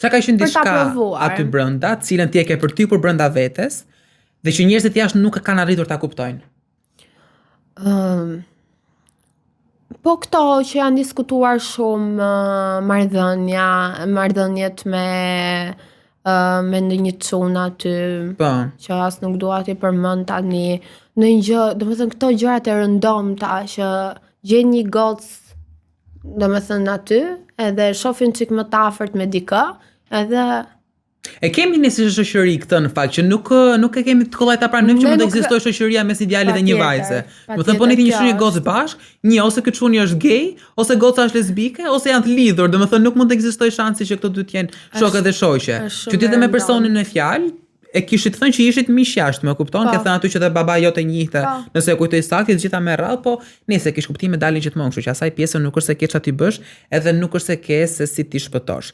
Çka ka qenë Për ta diçka provuar. aty brenda, cilën ti e ke përtypur brenda vetes dhe që njerëzit jashtë nuk e kanë arritur ta kuptojnë. Ëm po këto që janë diskutuar shumë uh, marrëdhënia, marrëdhëniet me uh, me ndonjë çun aty, Po. që as nuk dua t'i përmend tani, ndonjë gjë, domethënë këto gjërat e rëndomta që gjen një gocë domethënë aty, edhe shohin çik më të afërt me dikë, edhe E kemi ne si shoqëri këtë në fakt që nuk nuk e kemi të kollaj ta pranojmë që Ne mund të nuk- ekzistojë shoqëria mes një djali dhe një Patjetër, vajze. Do të thënë po ne patjetër, kemi një kjo çun një gocë bashk, një ose ky çuni është gay, ose goca është lesbike, ose janë të lidhur, domethënë nuk mund të ekzistojë shansi që këto dy të jenë shokë dhe shoqe. është shumë Që ti dhe me e rëndom. personin në fjalë e kishit thënë që ishit miq jashtë, më kupton? Po. Ke thënë aty që dhe baba jote njihte, Po. nëse e kujtoj saktë, të gjitha me radhë, po nëse kish kuptime dalin gjithmonë, kështu që asaj pjesë nuk është se ke çfarë ti bësh, edhe nuk është se ke se si ti shpëtosh.